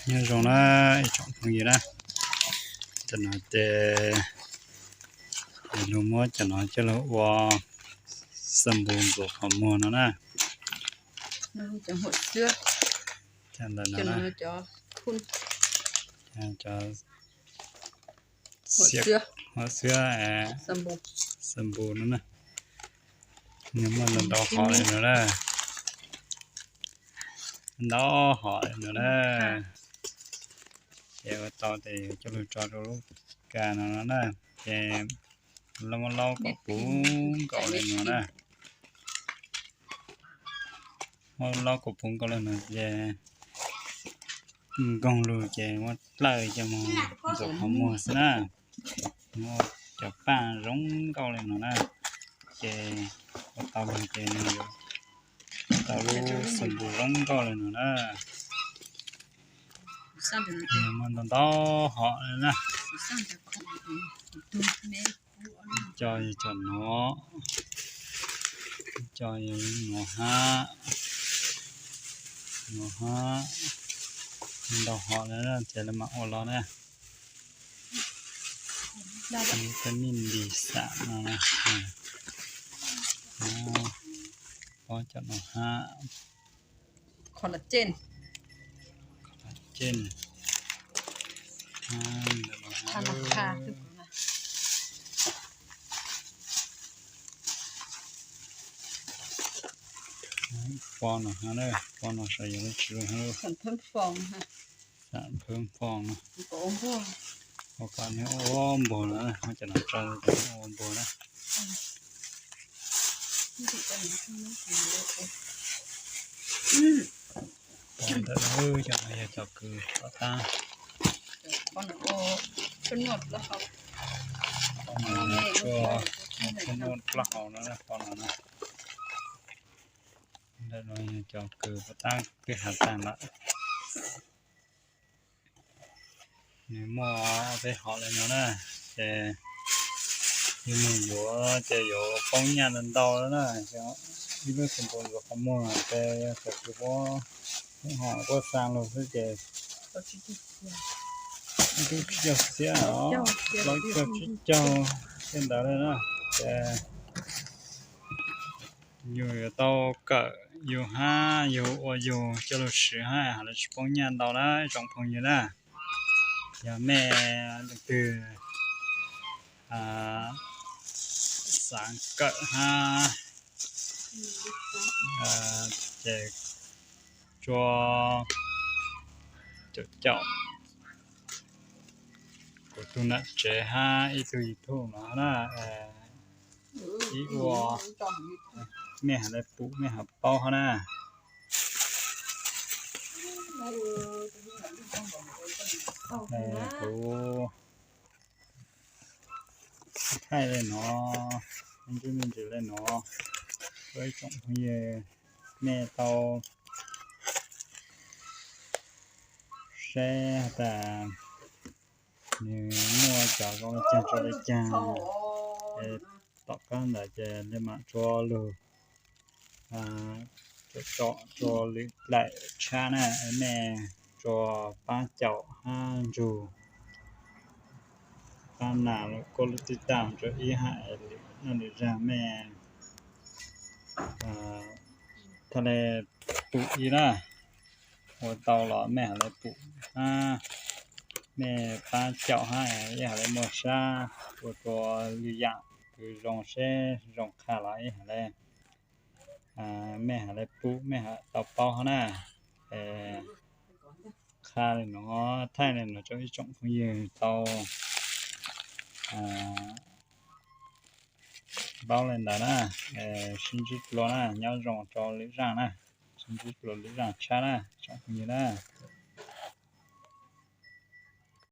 Nyob zoo na ib tsoom phooj ywg na, tam no ces luag muab cov no coj los ua xab npus ntxuav qhov muag no na. Cov ntawm no na, cov huam xwab, xab npus no na, nws muaj ntau ntau hom li no na, ntau hom li no na. Ces ua tau ces yuav coj lug tso rau lub kas no no na, ces muab laub kom puv nkaus li no na. Muab laub kom puv nkaus li no ces nkoog lug ces muab dlawj coj mus ntxuav qhov muag xwb na. Muab cov paaj zoo nkauj li no na, ces ua tau lug ces nws yuav tau lub xab npus zoo nkauj li no na. Nws muaj ntau ntau hom li na. Ib co yog cov nuav, ib co yog nuav hab, nuav hab, ntau hom li na, ces lawv mam ua los na. Peb nij nti xam no na, pob cov nuav hab, collagen, pob no, pob no sav yog lub tsi, xam phab foom no, ua kom nws ua npuag no, muab cov no tso rau ua npuag na. Ntawm no yog cov kws pov tab, pob no tshuaj nuj plaub hau no na, pob no na. Ntawm no yog cov kws pov tab kwj ha taag lawm. Nws muaj ob peb hom li no na, ces yug moog yuav ces yuav poob nyaj ntau ntau na. Ib lub xab npus ntxuav qhov muag ces yog cov kws puab, puab xa lug xwb ces ib tug tsib caug xiab os, plaub caug tsib caug tej ntawd li na. Ces yug yuav tau kawm yug hab yug ua yug coj lug swv hab has lawv tsis poob nyaj ntau na ib tsoom phooj ywg na. Yog mej leej twg xav kawm hab ces tsuas caum caum kuv tug nam tsev hab ib tug YouTube no na, ib ua mej has le pum mej has paub hab na. Kuv thaij le no, me ntsis me ntsis le no, ua ib tsoom phooj ywg mej tau saib has tas nws muaj cov zoo le caag tso le caag. Tom qab ntawd ces le maam tso lug tso tso lwm dlaim tshab na, mej tso paab caum hab ntsug paab nas lug koj lub tij taag rua ib hab lwm noj lwm zaag mej thaaj le pum ib na. Ua tau los mej has le pum hab, mej paab caum hab ib has le muaj sab, ua rua lwm yaam kws zoo seb zoo qha los ib has le mej has le pum mej has tau paub hab na. Qha le no, thaij le no rua ib tsoom phooj ywg tau paub le ntawd na. Sib ntsib dlua na, nyob zoo rua lwm zaaj na, sib ntsib dlua lwm zaaj tshab na tsoom phooj ywg na.